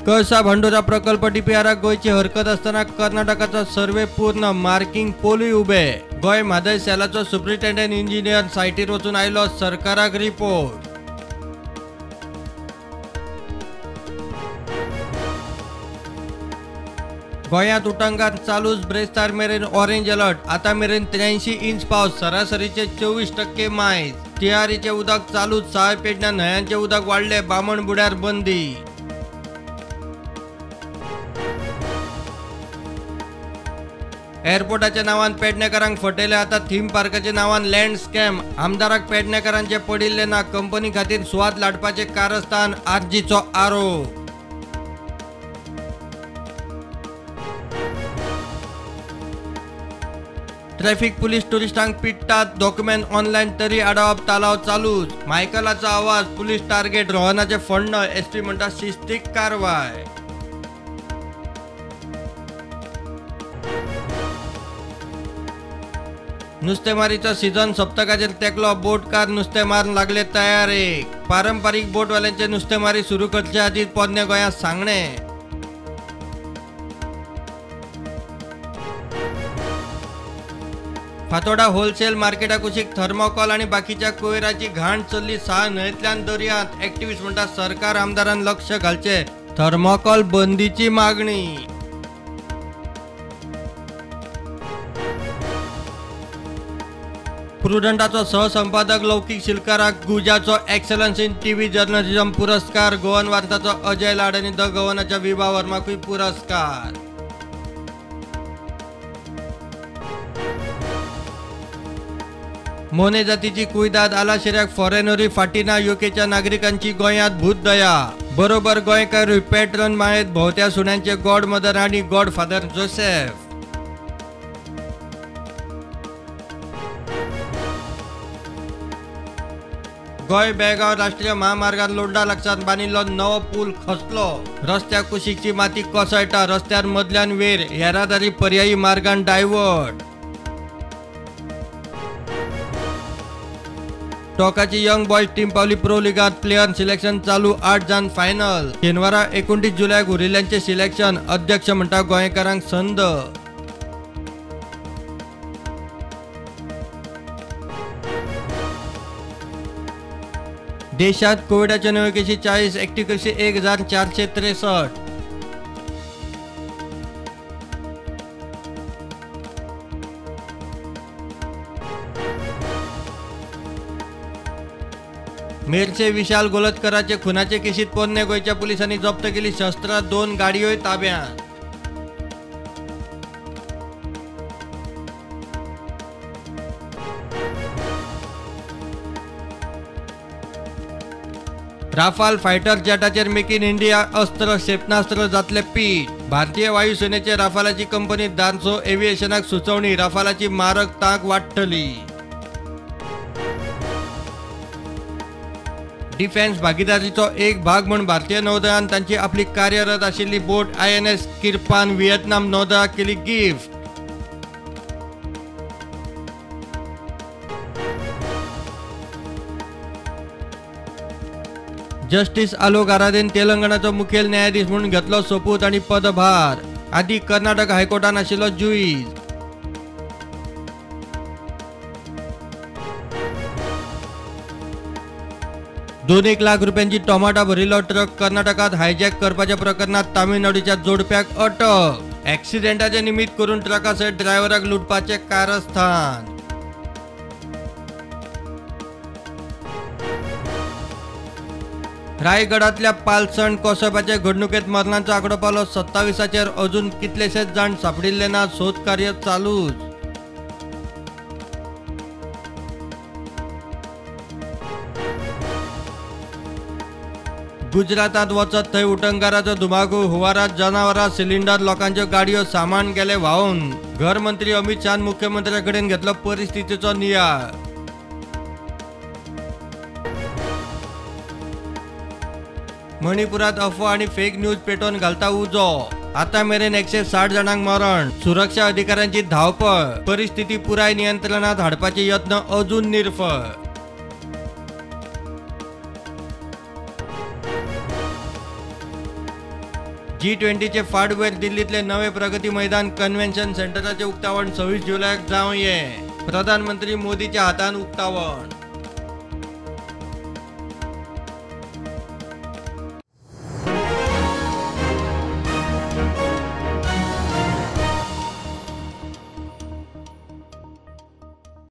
कळसा भांडुरा प्रकल्प डीपीआराक गोंयची हरकत आसतना कर्नाटकाचो सर्वे पूर्ण, मार्किंग पोलूय उबे. गोंय म्हादय सेलाचो सुप्रिटेंडंट इंजिनियर सायटीर वचून आयलो सरकाराक रिपोर्ट. गोंयांत उटंगार चालूच, ब्रेस्तार मेरेन ऑरेंज अलर्ट. आतां मेरेन 83 इंच पावस, सरासरीचे 24% मायज. तिळारीचें उदक चालूच, साळ पेडण्यां न्हंयांचें उदक वाडलें, बामण बुड्यार बंदी. एअरपोर्टाच्या नावान पेडणेकरांक फटयले, आतां थीम पार्काच्या नावान लँड स्कॅम. आमदाराक पेडणेकरांचे पडिल्ले ना, कंपनी खातीर सुवात लाटपाचें कारस्थान, आरजीचो आरोप. ट्रॅफिक पुलीस टुरिस्टांक पिडटात, डॉक्युमेंट ऑनलायन तरी आडावप तालाव चालूच. मायकलाचो आवाज, पुलीस टार्गेट, रोहनाचें फण्ण, एसपी म्हणटा शिस्तीक कारवाय. नुस्तेमारीचो सीझन सप्तकाचेर तेंकलो, बोटकार नुस्तेमार लागले तयारेक. पारंपारीक बोटवाल्यांचे नुस्तेमारी सुरू करचे आदीं पोरण्या गोंयांत सांगणें. फातोडा होलसेल मार्केटा कुशीक थर्मोकॉल आनी बाकीच्या कोयराची घाण चल्ली साळ न्हंयेंतल्यान दर्यांत. एक्टिविस्ट म्हणटा सरकार आमदारान लक्ष घालचें, थर्मोकॉल बंदीची मागणी. प्रुडंटाचो सहसंपादक लौकीक शिलकाराक गुजाचो एक्सलन्स इन टीव्ही जर्नलिझम पुरस्कार. गोवन वार्ताचो अजय लाड आनी the गव्हर्नरच्या विभा वर्माकूय पुरस्कार. मोने जातीची कुयदाद आलाशिऱ्याक फॉरेनरी फाटी ना, युकेच्या नागरिकांची गोंयांत भूतदया. बरोबर गोंयकारूय पॅट्रन माळेंत भोंवत्या सुण्यांचे गॉड मदर आनी गॉड फादर जोसेफ. गोंय बेळगांव राष्ट्रीय महामार्गार लोंढा लागसार बांदिल्लो नवो पूल खसलो. रस्त्या कुशीकची माती कोसळटा, रस्त्यार मदल्यान वेर, येरादारी पर्यायी मार्गान डायवर्ट. टोकाची यंग बॉयज टीम पावली प्रो लिगांत, प्लेयर सिलेक्शन चालू, 8 जाण फायनल. शेनवारा 29 जुलयाक उरिल्ल्यांचें सिलेक्शन, अध्यक्ष म्हणटा गोंयकारांक संद. देशात कोविडाच्या नव्यो केशी 40, एक्टिव्ह केशी 1463. मेरशे विशाल गोलतकराचे खुनाचे केशीत पोरणे गोंयच्या पुलिसांनी जप्त केली शस्त्रां, 2 गाडयोय ताब्यांत. राफाल फायटर जेटाचेर मेक इन इंडिया अस्त्र क्षेपणास्त्र जातले पीठ. भारतीय वायुसेनेचे राफालाची कंपनी दार्सो एव्हिएशनाक सुचोवणी, राफालाची मारक तांक वाडटली. डिफेन्स भागीदारीचो एक भाग म्हूण भारतीय नौदळान तांची आपली कार्यरत आशिल्ली बोट INS Kirpan Vietnam नौदळाक केली गिफ्ट. जस्टीस आलोक आराधेन तेलंगणाचो मुखेल न्यायाधीश म्हणून घेतलो सोपूत आनी पदभार. आदी कर्नाटक हायकोर्टान आशिल्लो जुईज. दोन एक लाख रुपयांची टोमाटा भरिल्लो ट्रक कर्नाटकात हायजॅक करपाच्या प्रकरणात तामिळनाडूच्या जोडप्याक अटक. ॲक्सिडेंटाचे निमित्त करून ट्रका सयत ड्रायव्हराक लुटपाचे कारस्थान. रायगडातल्या पालसण कोसळपाचे घडणुकेत मरणांचो आंकडो पावलो 27चेर, अजून कितलेशेच जाण सापडिल्ले ना, सोद कार्य चालूच. गुजरातात वचत थंय उटंगाराचो धुमाकूळ, हुवारात जनावरां, सिलिंडर, लोकांच्यो गाडयो, सामान गेले व्हांवन. घरमंत्री अमित शाहन मुख्यमंत्र्या कडेन घेतलो परिस्थितीचो नियाळ. मणिपुरात अफवा आनी फेक न्यूज पेटोवन घालता उजो. आतां मेरेन 160 जाणांक मरण. सुरक्षा अधिकाऱ्यांची धांवपळ. परिस्थिती पुराय नियंत्रणात हाडपाचे यत्न अजून निर्फळ. G20चे फाटभुंयेर दिल्लींतले नवे प्रगती मैदान कन्व्हेन्शन सेंटराचें उक्तावण 26 जुलयाक जावं ये. प्रधानमंत्री मोदीच्या हातान उक्तावण.